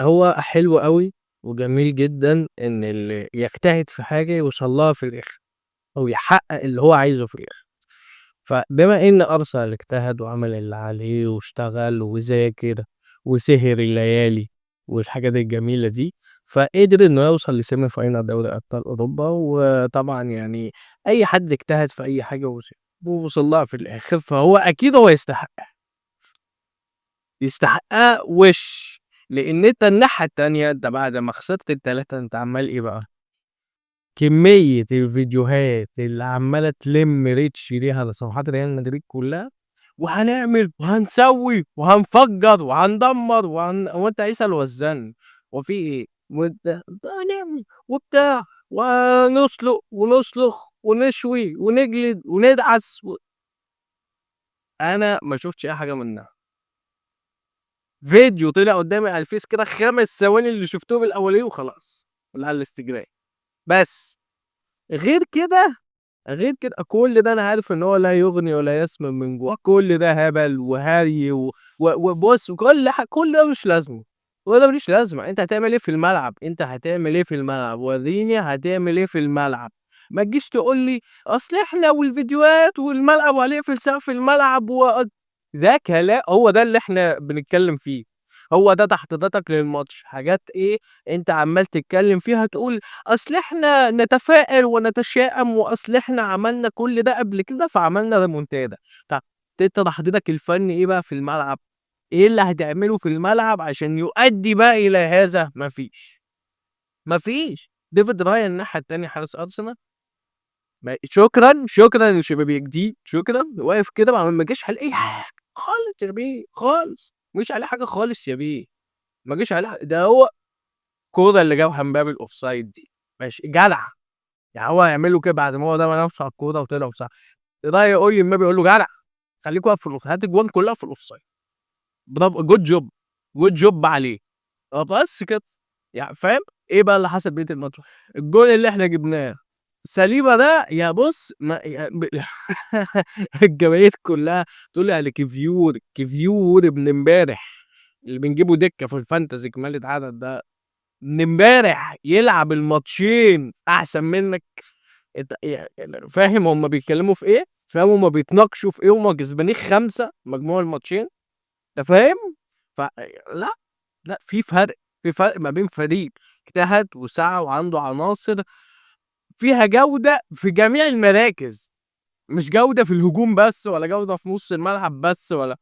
هو حلو أوي وجميل جدًا إن اللي يجتهد في حاجة يوصل لها في الآخر، أو يحقق اللي هو عايزه في الآخر. فبما إن أرسنال اجتهد وعمل اللي عليه واشتغل وذاكر وسهر الليالي والحاجات الجميلة دي، فقدر إنه يوصل ل semi final دوري أبطال أوروبا. وطبعًا أي حد اجتهد في أي حاجة ووصل لها في الآخر، فهو أكيد هو يستحقها. يستحقها وش، لأن أنت الناحية التانية أنت بعد ما خسرت التلاتة أنت عمال إيه بقى؟ كمية الفيديوهات اللي عمالة تلم reach ليها على صفحات ريال مدريد كلها، وهنعمل وهنسوي وهنفجر وهندمر هو أنت عيسى الوزان؟ هو في إيه؟ وأنت هنعمل وبتاع ونسلق ونسلخ ونشوي ونجلد وندعس أنا ما شفتش أي حاجة منها. فيديو طلع قدامي على الفيس كده 5 ثواني اللي شفتهم الأولين وخلاص، ولا على الانستجرام بس. غير كده كل ده أنا عارف إن هو لا يغني ولا يسمن من جوع، كل ده هبل وهري وبص وكل كل ده ملوش لازمة، كل ده ملوش لازمة. أنت هتعمل إيه في الملعب؟ أنت هتعمل إيه في الملعب؟ وريني هتعمل إيه في الملعب. ما تجيش تقول لي أصل إحنا والفيديوهات والملعب وهنقفل سقف الملعب ده كلام، هو ده اللي إحنا بنتكلم فيه، هو ده تحضيراتك للماتش. حاجات إيه أنت عمال تتكلم فيها تقول أصل إحنا نتفائل ونتشائم وأصل إحنا عملنا كل ده قبل كده فعملنا ريمونتادا. طب أنت تحضيرك الفني إيه بقى في الملعب؟ إيه اللي هتعمله في الملعب عشان يؤدي بقى إلى هذا؟ مفيش، مفيش. ديفيد رايا الناحية التانية حارس أرسنال، شكراً، شكراً يا شبابيك دي، شكراً. واقف كده ما جاش عليه أي حاجة خالص يا بيه، خالص ما جاش عليه حاجة خالص يا بيه، ما جاش عليه ده هو الكورة اللي جابها مبابي الأوفسايد دي ماشي جدع، هو هيعمل له كده بعد ما هو رمى نفسه على الكورة وطلع وصح. رايا يقول لي مبابي يقول له جدع خليك واقف في الأوفسايد، هات الجوان كلها في الأوفسايد، برافو، جود جوب، جود جوب عليه. بس كده فاهم ايه بقى اللي حصل بقيه الماتش؟ الجول اللي احنا جبناه سليبة ده يا بص ما يا الجماهير كلها تقول لي على كيفيور، كيفيور ابن امبارح اللي بنجيبه دكة في الفانتزي كمالة عدد ده من امبارح يلعب الماتشين احسن منك. انت فاهم هم بيتكلموا في ايه؟ فاهم هم بيتناقشوا في ايه؟ هم كسبانين 5 مجموع الماتشين، انت فاهم؟ لا، لا، في فرق، في فرق ما بين فريق اجتهد وسعى وعنده عناصر فيها جودة في جميع المراكز، مش جودة في الهجوم بس ولا جودة في نص الملعب بس، ولا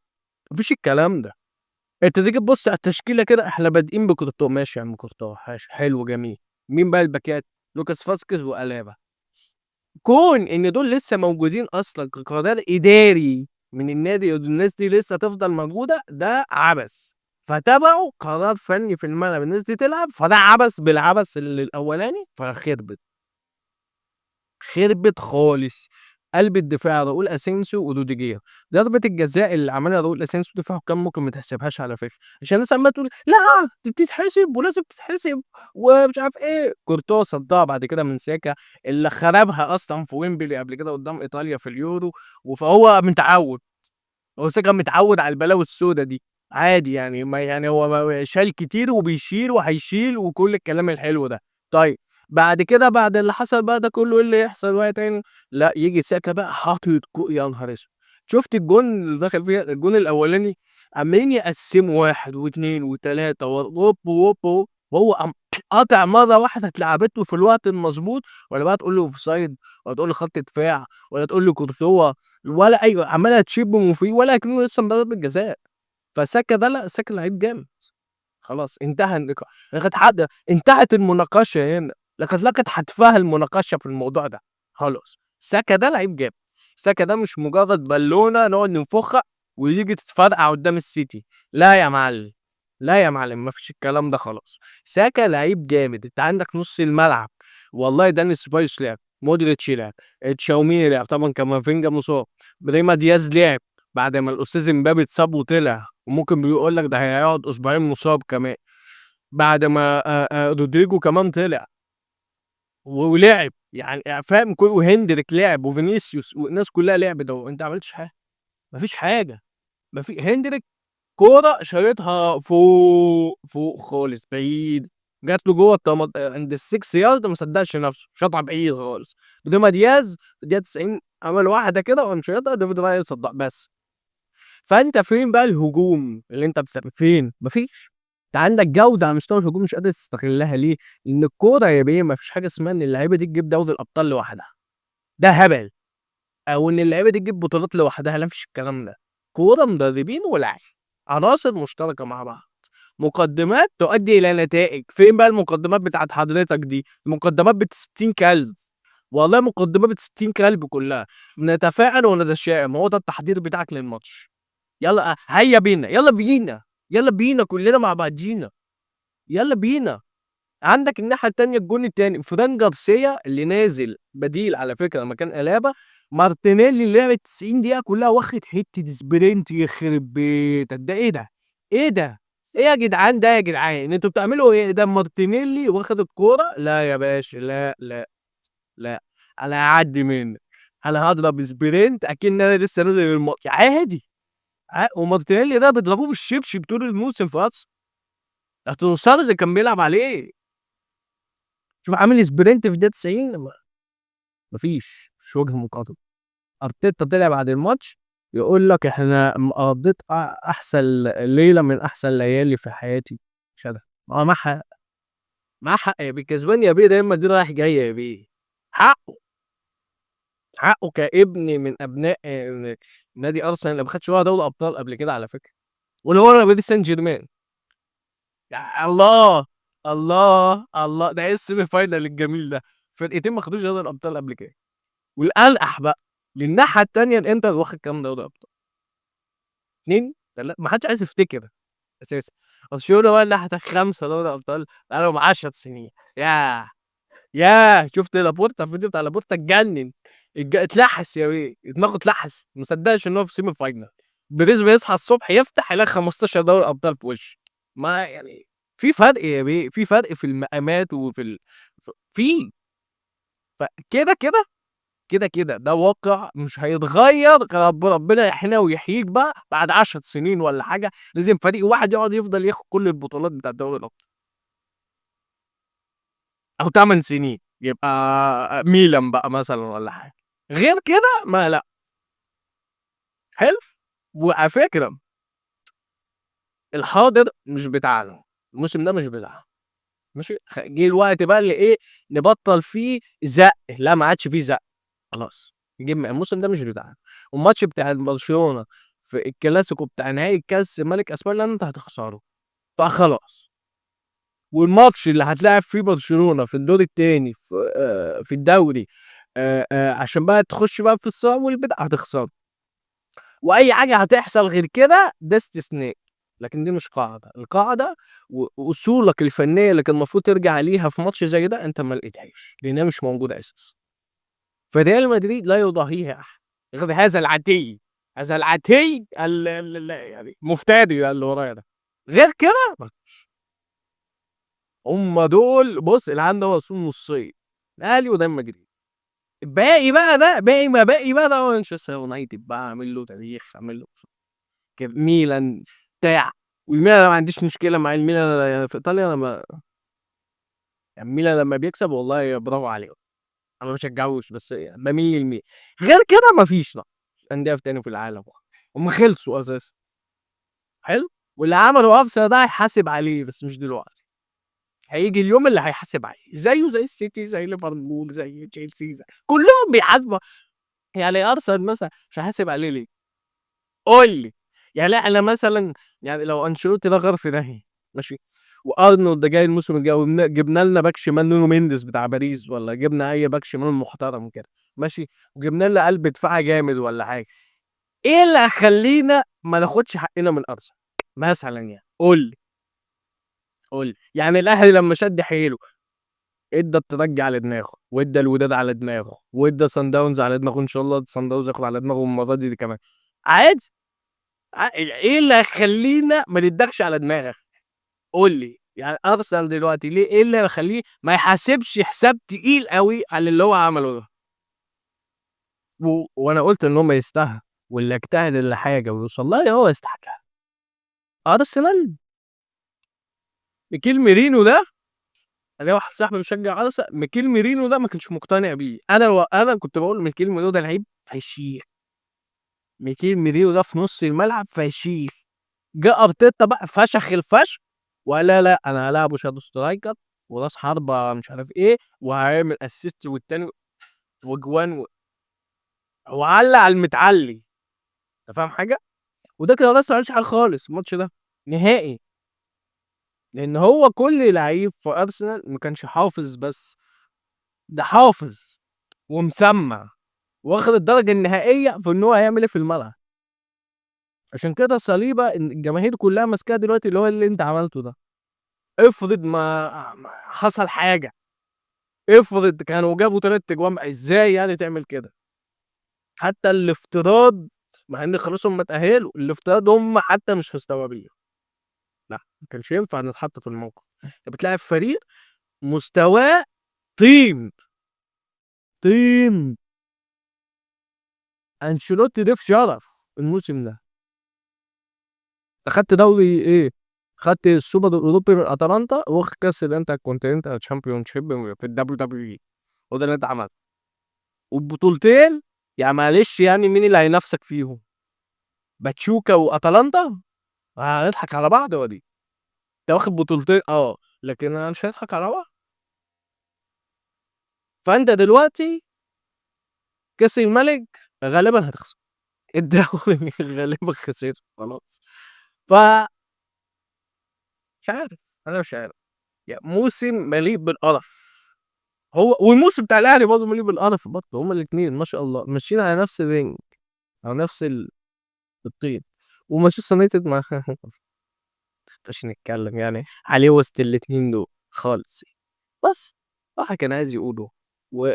مفيش الكلام ده. انت تيجي تبص على التشكيلة كده، احنا بادئين بكورتوا، ماشي يا عم كورتوا، ماشي حلو جميل. مين بقى الباكات؟ لوكاس فاسكيز وألابا. كون ان دول لسه موجودين اصلا كقرار اداري من النادي والناس دي لسه تفضل موجودة، ده عبث. فتبعوا قرار فني في الملعب الناس دي تلعب، فده عبث بالعبث اللي الاولاني، فخربت، خربت خالص. قلب الدفاع راؤول اسينسيو وروديجير، ضربة الجزاء اللي عملها راؤول اسينسيو دفاع حكام ممكن ما تحسبهاش على فكرة، عشان الناس عمالة تقول لا دي بتتحسب ولازم تتحسب ومش عارف ايه. كورتوا صدها بعد كده من ساكا اللي خربها اصلا في ويمبلي قبل كده قدام ايطاليا في اليورو، فهو متعود، هو ساكا متعود على البلاوي السودا دي عادي، ما هو شال كتير وبيشيل وهيشيل وكل الكلام الحلو ده. طيب بعد كده بعد اللي حصل بقى ده كله ايه اللي يحصل بقى تاني؟ لا يجي ساكا بقى حاطط يا نهار اسود. شفت الجون اللي دخل فيها؟ الجون الاولاني عمالين يقسموا 1 واثنين وثلاثة وهوب وهوب وهوب، وهو قام قاطع مرة واحدة اتلعبت له في الوقت المظبوط، ولا بقى تقول له اوفسايد ولا تقول له خط دفاع ولا تقول له كورتوا ولا ايوه، عمالة تشيب وفيه ولا كأنه لسه مضرب الجزاء. فساكا ده لا، ساكا لعيب جامد خلاص، انتهى النقاش، لقد حد انتهت المناقشة هنا، لقد لقت حتفها المناقشة في الموضوع ده خلاص. ساكا ده لعيب جامد، ساكا ده مش مجرد بالونة نقعد ننفخها ويجي تتفرقع قدام السيتي، لا يا معلم، لا يا معلم، مفيش الكلام ده خلاص. ساكا لعيب جامد. انت عندك نص الملعب والله داني سيبايوس لعب، مودريتش لعب، تشاوميني لعب، طبعا كامافينجا مصاب، بريما دياز لعب بعد ما الاستاذ امبابي اتصاب وطلع، وممكن بيقول لك ده هيقعد اسبوعين مصاب كمان، بعد ما رودريجو كمان طلع ولعب، فاهم، كل وهندريك لعب وفينيسيوس والناس كلها لعبت اهو، انت ما عملتش حاجه. ما فيش حاجة، ما في هندريك كورة شايطها فوق، فوق خالص بعيد، جات له جوّه عند ال6 يارد ما صدقش نفسه، شاطها بعيد خالص. بريما دياز في الدقيقة 90 عمل واحدة كده وقام شايطها ديفيد رايا صدها بس. فأنت فين بقى الهجوم اللي أنت فين؟ ما فيش. أنت عندك جودة على مستوى الهجوم مش قادر تستغلها ليه؟ لأن الكورة يا بيه ما فيش حاجة اسمها إن اللعيبة دي تجيب دوري الأبطال لوحدها، ده هبل. أو إن اللعيبة دي تجيب بطولات لوحدها، لا ما فيش الكلام ده. كورة مدربين ولاعيبة، عناصر مشتركة مع بعض، مقدمات تؤدي إلى نتائج. فين بقى المقدمات بتاعت حضرتك دي؟ المقدمات بنت 60 كلب، والله مقدمات بنت 60 كلب كلها. نتفائل ونتشائم، هو ده التحضير بتاعك للماتش. يلا هيا بينا، يلا بينا، يلا بينا كلنا مع بعضينا، يلا بينا. عندك الناحية التانية الجون التاني فران جارسيا اللي نازل بديل على فكرة مكان ألابا، مارتينيلي اللي لعب 90 دقيقة كلها واخد حتة sprint يخرب بيتك، ده إيه ده؟ إيه ده؟ إيه يا جدعان ده يا جدعان؟ أنتوا بتعملوا إيه؟ ده مارتينيلي واخد الكورة، لا يا باشا، لا، لا، لا، أنا هعدي منك، أنا هضرب sprint أكن أنا لسه نازل الماتش عادي. ومارتينيلي ده بيضربوه بالشبشب طول الموسم في أرسنال، ده تروسارد اللي كان بيلعب عليه. شوف عامل sprint في الدقيقة 90، مفيش، مفيش وجه مقارنة. أرتيتا طلع بعد الماتش يقول لك إحنا قضيت أحسن ليلة من أحسن ليالي في حياتي. مش هذا. ما هو معاه حق، معاه حق يا بيه، كسبان يا بيه، ريال مدريد رايح جاي يا بيه، حقه، حقه كابن من أبناء نادي أرسنال اللي ما خدش ولا دوري أبطال قبل كده على فكرة، واللي هو باريس سان جيرمان. يا الله، الله، الله، ده إيه ال semi final الجميل ده؟ فرقتين ما خدوش دوري الأبطال قبل كده. والألقح بقى للناحية التانية الإنتر واخد كام دوري أبطال؟ 2، 3، ما حدش عايز يفتكر أساسا. برشلونة بقى الناحية التانية 5 دوري أبطال بقالهم 10 سنين. ياه، ياه، شفت لابورتا، الفيديو بتاع لابورتا اتجنن، اتلحس يا بيه، دماغه اتلحس، ما صدقش إن هو في semi final. بيريز بيصحى الصبح يفتح يلاقي 15 دوري أبطال في وشه. ما يعني في فرق يا بيه، في فرق في المقامات وفي في. فكده كده، كده كده ده واقع مش هيتغير، ربنا يحيينا ويحييك بقى بعد 10 سنين ولا حاجة، لازم فريق واحد يقعد يفضل ياخد كل البطولات بتاعت دوري الأبطال. أو 8 سنين يبقى ميلان بقى مثلا ولا حاجة، غير كده ما لا. حلو. وعلى فكرة الحاضر مش بتاعنا، الموسم ده مش بتاعنا، ماشي؟ جه الوقت بقى اللي إيه نبطل فيه زق، لا ما عادش فيه زق خلاص، جه الموسم ده مش بتاعنا. والماتش بتاع برشلونة في الكلاسيكو بتاع نهائي الكاس ملك اسبانيا انت هتخسره، فخلاص. والماتش اللي هتلاعب فيه برشلونة في الدور التاني في الدوري، عشان بقى تخش بقى في الصعب والبدع هتخسره. واي حاجة هتحصل غير كده ده استثناء، لكن دي مش قاعدة. القاعدة واصولك الفنية اللي كان المفروض ترجع ليها في ماتش زي ده انت ما لقيتهاش، لانها مش موجودة اساسا. فريال مدريد لا يضاهيه احد غير هذا العتي، هذا العتي مفتري اللي ورايا ده. غير كده ما فيش. هم دول بص العالم ده مقسوم نصين، الاهلي وريال مدريد. باقي بقى ده، باقي ما باقي بقى ده هو مانشستر يونايتد بقى، عامل له تاريخ، عامل له كده، ميلان بتاع. والميلان انا ما عنديش مشكلة مع الميلان في ايطاليا، انا ما يعني الميلان لما بيكسب والله برافو عليه، انا ما بشجعوش بس بميل للميلان. غير كده ما فيش لا اندية تاني في العالم، هم خلصوا اساسا. حلو. واللي عمله ارسنال ده هيحاسب عليه، بس مش دلوقتي، هيجي اليوم اللي هيحاسب عليه، زيه زي السيتي، زي ليفربول، زي تشيلسي، زي كلهم بيحاسبوا. ارسنال مثلا مش هيحاسب عليه ليه؟ قول لي. احنا مثلا لو انشيلوتي ده غير في داهية ماشي، وارنولد ده جاي الموسم الجاي، جبنا لنا باك شمال نونو مينديز بتاع باريس، ولا جبنا اي باك شمال محترم كده ماشي، وجبنا لنا قلب دفاع جامد ولا حاجة، ايه اللي هيخلينا ما ناخدش حقنا من ارسنال مثلا؟ قول لي، قول لي. الاهلي لما شد حيله ادى الترجي على دماغه، وادى الوداد على دماغه، وادى سان داونز على دماغه، ان شاء الله سان داونز ياخد على دماغه المرة دي كمان عادي. ايه اللي هيخلينا ما ندكش على دماغك؟ قول لي. ارسنال دلوقتي ليه، ايه اللي هيخليه ما يحاسبش حساب تقيل قوي على اللي هو عمله ده؟ وانا قلت ان هم يستاهلوا، واللي يجتهد لحاجة ويوصل لها هو يستحقها. أرسنال ميكيل ميرينو ده، أنا واحد صاحبي بيشجع أرسنال، ميكيل ميرينو ده ما كانش مقتنع بيه، أنا كنت باقول ميكيل ميرينو ده لعيب فشيخ. ميكيل ميرينو ده في نُص الملعب فشيخ. جه أرتيتا بقى فشخ الفشخ وقال لا، لأ أنا هالاعبه shadow striker وراس حربة مش عارف إيه، وهيعمل assist والتاني وأجوان هو علّى على المتعلّي. أنت فاهم حاجة؟ وديكلان رايس ما عملش حاجة خالص الماتش ده نهائي. لإن هو كل لعيب في أرسنال ما كانش حافظ بس، ده حافظ ومسمّع واخد الدرجة النهائية في إن هو هيعمل إيه في الملعب. عشان كده صليبة إن الجماهير كلها ماسكاه دلوقتي اللي هو إيه اللي أنت عملته ده؟ افرض ما حصل حاجة، افرض كانوا جابوا 3 أجوان، إزاي يعني تعمل كده؟ حتى الافتراض مع إن خلاص هم اتأهلوا، الافتراض هم حتى مش مستوعبينه. لأ، ما كانش ينفع نتحط في الموقف. أنت بتلاعب فريق مستواه طين. طين. أنشيلوتي ضيف شرف الموسم ده. أنت خدت دوري إيه؟ خدت السوبر الأوروبي من أتلانتا واخد كاس ال Intercontinental Championship في ال WWE، هو ده اللي أنت عملته. والبطولتين يعني معلش يعني مين اللي هينافسك فيهم؟ باتشوكا وأتلانتا؟ هنضحك على بعض ولا إيه؟ أنت واخد بطولتين لكن أنا مش هنضحك على بعض. فأنت دلوقتي كاس الملك غالبًا هتخسر. الدوري غالبًا خسرته خلاص. ف مش عارف، أنا مش عارف. موسم مليء بالقرف. هو والموسم بتاع الأهلي برضه مليء بالقرف برضه، هُم الاتنين ما شاء الله ماشيين على نفس الرينج، على نفس الطين. ومانشستر يونايتد ما مش نتكلم يعني عليه وسط الاتنين دول خالص. بس الواحد كان عايز يقوله و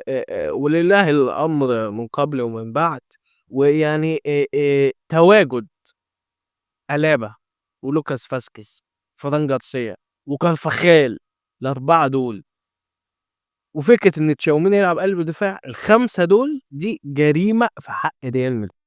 ولله الأمر من قبل ومن بعد، ويعني تواجد ألابا ولوكاس فاسكيز فران جارسيا وكارفاخال، ال4 دول، وفكرة إن تشاوميني يلعب قلب دفاع، ال5 دول دي جريمة في حق ريال مدريد.